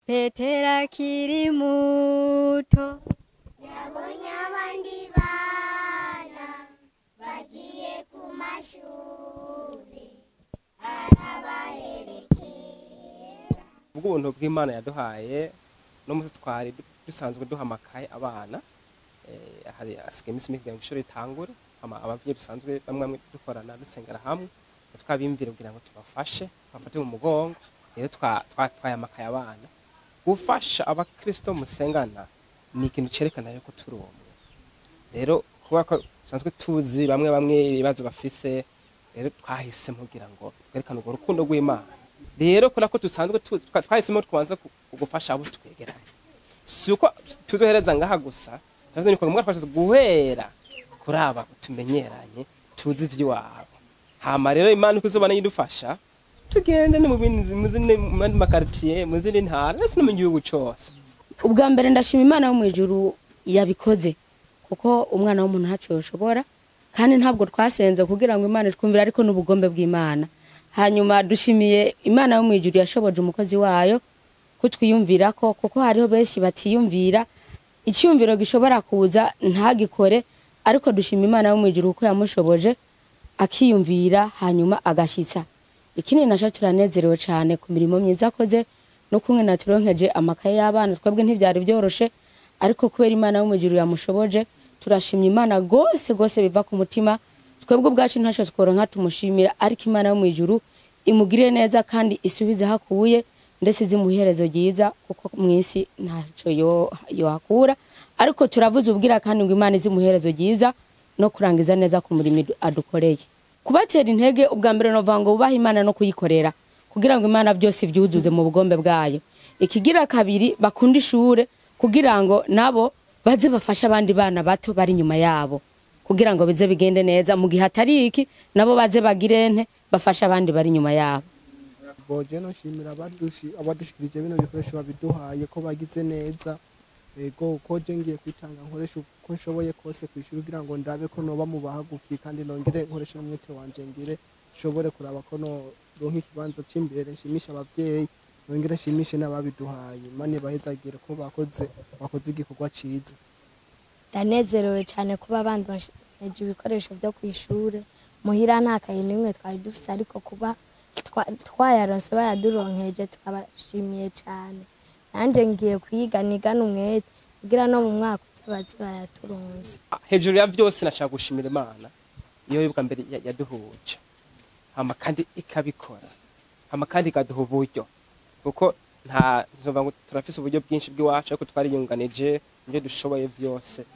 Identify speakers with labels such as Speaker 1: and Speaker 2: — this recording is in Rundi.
Speaker 1: Petero akiri muto.
Speaker 2: Yabonye abandi bana bagiye ku mashuri, arabaherekeza.
Speaker 3: Ubwo ubuntu bw'Imana yaduhaye, no musi twari dusanzwe duha amakaye abana, hari asigaye iminsi mike kugira ngo ishuri ritangure. Hama abavyeyi dusanzwe bamwe bamwe dukorana, dusengera hamwe, twabimvira kugira ngo tubafashe, tubafate mu mugongo. Rero twatwaye amakaye abana. Gufasha abakristo musengana ni ikintu cerekana yuko turi umwe. Rero kuba ko dusanzwe tuzi bamwe bamwe ibibazo bafise, rero twahisemo kugira ngo twerekane urwo rukundo rw'Imana. Rero kubera ko dusanzwe tuzi, twahisemo kubanza gufasha abo twegeranye. Si uko tuzohereza ngaha gusa, turavuze ni ngombwa twashatse guhera kuri aba tumenyeranye, tuzi ivy'iwabo. Hama rero Imana uko izoba idufasha, tugende no mu bindi, mu zindi, mu yandi makaritiye, mu zindi ntara, ndetse no mu gihugu cose.
Speaker 4: Ubwa mbere ndashima Imana yo mu ijuru yabikoze, kuko umwana w'umuntu ntacyo yoshobora, kandi ntabwo twasenze kugira ngo Imana itwumvire, ariko n'ubugombe bw'Imana. Hanyuma dushimiye Imana yo mu ijuru yashoboje umukozi wayo kutwiyumvira ko, kuko hariho benshi batiyumvira, icyumviro gishobora kuza ntagikore, ariko dushima Imana yo mu ijuru kuko yamushoboje akiyumvira hanyuma agashitsa. Ikindi naco, turanezerewe cyane ku mirimo myiza akoze no kumwe naturonkeje amakaye y'abana. Twebwe ntibyari byoroshe, ariko kubera Imana yo mu ijuru yamushoboje, turashimye Imana gose gose biva ku mutima. Twebwe ubwacu ntacyo tworonka tumushimira, ariko Imana yo mu ijuru imugirire neza kandi isubize aho akuye, ndetse izimuhe iherezo ryiza, kuko mu isi ntacyo yohakura. Ariko turavuze ubwira kandi ngo Imana izimuhe iherezo ryiza no kurangiza neza ku murimo adukoreye. Kubatera intege, ubwa mbere novuga ngo bubahe Imana no kuyikorera, kugira ngo Imana byose ivyuzuze mu bugombe bwayo. Ikigira kabiri, bakunda ishure kugira ngo nabo baze bafashe abandi bana bato bari inyuma yabo, kugira ngo bize bigende neza. Mu gihe atari iki, nabo baze bagirente bafashe abandi bari inyuma yabo.
Speaker 5: Boje no shimira abadushikirije bino bikoresho babiduhaye, ko bagize neza. Ego, ko je ngiye kwitanga, nkoresha uko nshoboye kose kwishura kugira ngo ndabe ko noba mu bahagufi, kandi nongere nkoresha n'umwete wanje, ngire nshobore kuraba ko no ronka ikibanza c'imbere, nshimisha abavyeyi, nongere nshimishe n'ababiduhaye. Imana ibahezagire ko bakoze igikorwa ciza.
Speaker 2: Ndanezerewe cyane kuba bandonkeje ibikoresho byo ku ishure. Muhira nta kaye n'imwe twari dufise, ariko kuba twayaronse, bayaduronkeje, tukabashimiye cyane. Nanjye ngiye kwiga nigana umwete kugira no mu mwaka uza baze bayaturonse.
Speaker 3: Hejuru ya vyose, nashaka gushimira Imana iyo bwa mbere yaduhuje, hama kandi ikabikora, hama kandi ikaduha uburyo, kuko nta nzovuga ngo turafise uburyo bwinshi bw'iwacu, ariko twariyunganije ibyo dushoboye vyose.